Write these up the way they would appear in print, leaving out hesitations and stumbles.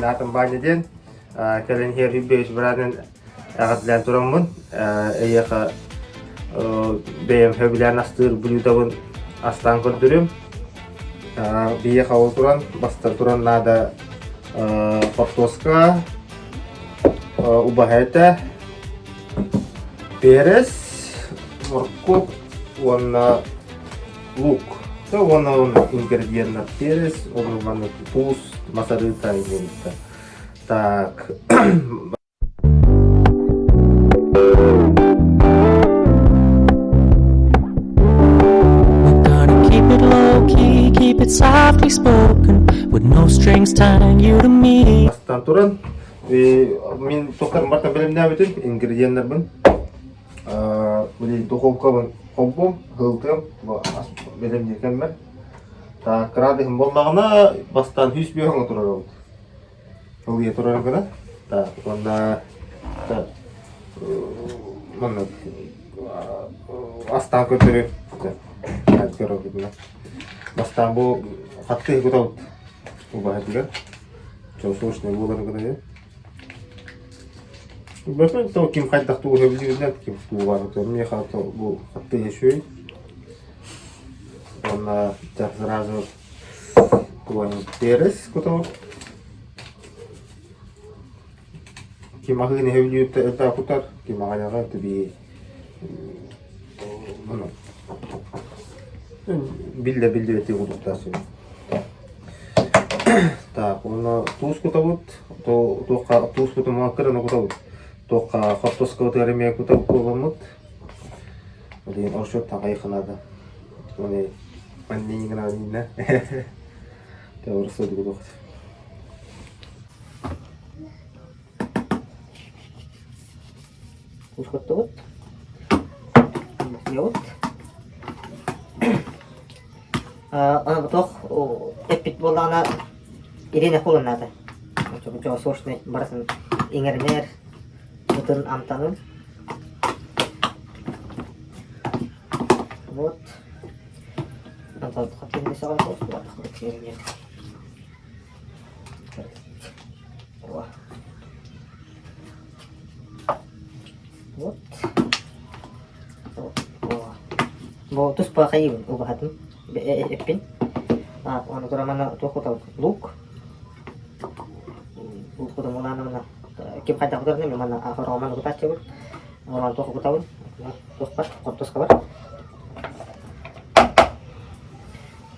Мин аатым Ваня диэн. Кэлин иһэр Үбүөс быраатын эҕэрдэлээн тураммын, эйиэхэ бэйэм сөбүлээн астыыр блюдабын астаан көрдөрүм. Биһиэхэ ол туран, бастан туран наада хортуоска, убаһа этэ, перец, моркуоп уонна лук. Уонна ингредиеннар перец, уонна туус, мас арыыта иҥэритэ. Так. We're gonna keep it low key, keep it softly spoken, with no strings tying you to me. Бастан туран, мин туохтан барта бэлэмнээбитим ингредиеннэрбин били духовкабын холбуом, ыһылтыам, бэлэмниир кэммэр. Так, кыраадыһым буоллаҕына, бастаан 105 турар эбит. Ылыйа турар гына. Так, уонна манна астаан көрдөрү көрөбүт Бастаан бу хаттыы кутабыт убаһатыгар. Чосочный буолар гына. Бөтөн то ким хайдах тугу сөбүлүүрүнэн ким тугу баар миэхэ бу хаттыы үчүгэй. Уонна сразу перец кутабыт. Ким аһыын сөбүлүүр элбэх кутар, ким аҕыйаҕы тибии биллэ биллибэти кутуктаах сөп. Так, уонна туус кутабыт, туохха туус кутумаҕа кыраны кутабыт. Туохха хортуоскабытыгар эмиэ кутабыт буоламмыт. Билигин орчуоттан хайыха наада. Оны маннин гына Теория кутуох. Ускуттубут. Ябыт. Аны эппит буоллаҕына Ирина холуннаата. Сочный барытын иҥэринэр, ытын амтанын. Вот. Антон Вот. Бу туспа хайыыбын убаһатын эппин. Ону турамана туох кутабыт лук. Лук кутамулаанамына ким хайдах кутарына мен манна хороҕоман кутааччыбын. Онон туох кутабын. Туохпар, хортуоскабар.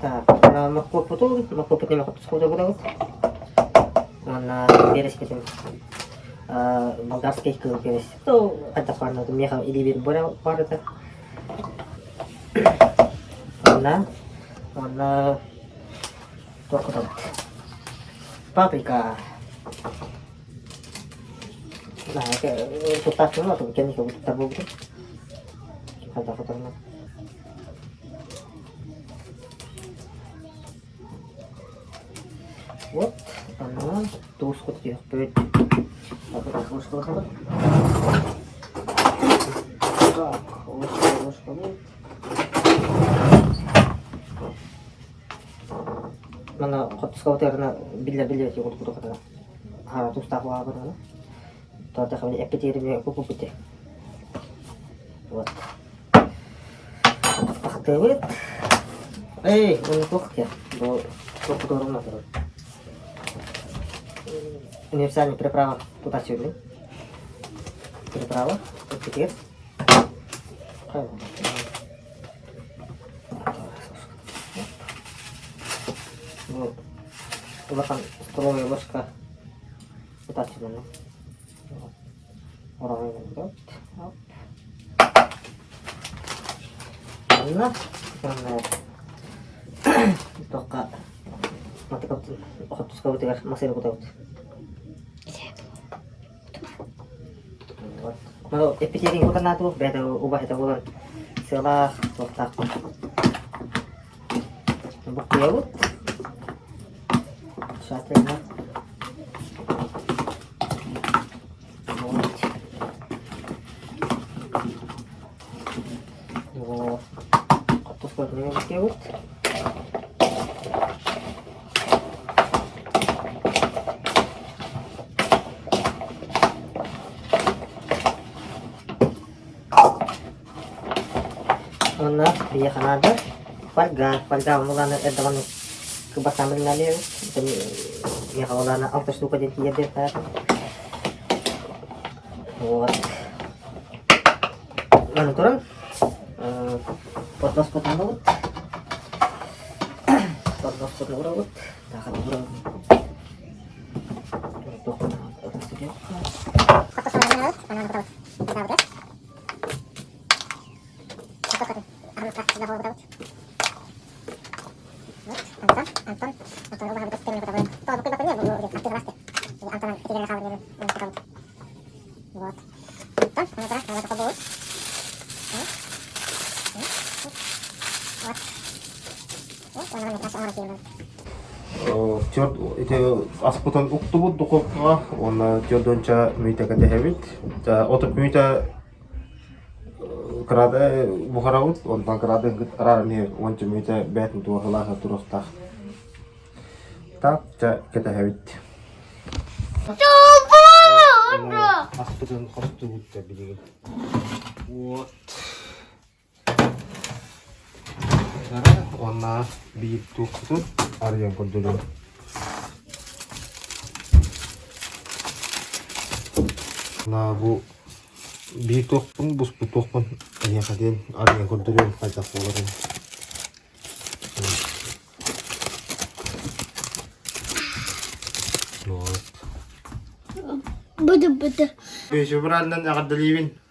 Так, моркуоппутун, моркуоппутун эмэ хортуоска кутабыт. Уонна биэрэскитин болгарский кыыл перец. Хайдах баарына миэхэ илиибир баар этэ. Уонна уонна туох кутабыт? Паприка. Туттааччыбын оту кэнники туттар буолбутум. Хайдах кутарынан. Вот аны туус кутуйахпыт. Так, ложка, Мана хотускабытыгар биллэр биллибэт куту хара туустаах буолаабын Туордахабын эппитигэр купуппут Вот. Ахтыбыт. Эй, оны туох диэ? Бу туох кутуорумна турар. Универсальный приправа тутааччы Приправа. Эппитигэр. Бу улахан столовая ложка тутааччыларны. Онно туохха хотускабытыгар масыына кутабыт. Эппитиэрин кутанаатыбыт бэйэтэ убаһыта буолан сыалаах туохтаах буккуйабыт. Тщательно. Вот. Хортуоскабытын буккуйабыт. Уонна биһиэхэ наада фольга. Фольга оннулааны эрдэҕин кыбартааммын налиэбит. Миэхэ олаана алта штука диэн тиийэр диэн Вот. Аны туран подноспутун ылабыт. Подноспутун уурабыт. Тахан уурабыт. Түөрт ити аспытын уктубут духовкаҕа уонна түөрт мүнүүтэ кэтэһэбит. 30 мүнүүтэ кыраада буһарабыт, онтон кыраада араар эмиэ уонча мүнүүтэ бэйэтин туоһулаах туруохтаах. Так, чэ кэтэһэбит. Аспытын хостубут да билигин. Вот. Уонна биир туохпутун арыйан көрдөрүөм. На бу биир туохпун буспут туохпун эһиэхэ диэн арыйан көрдөрүөм хайдах буоларын. Вот. Буду-буду. Февралынан эҕэрдэлиибин.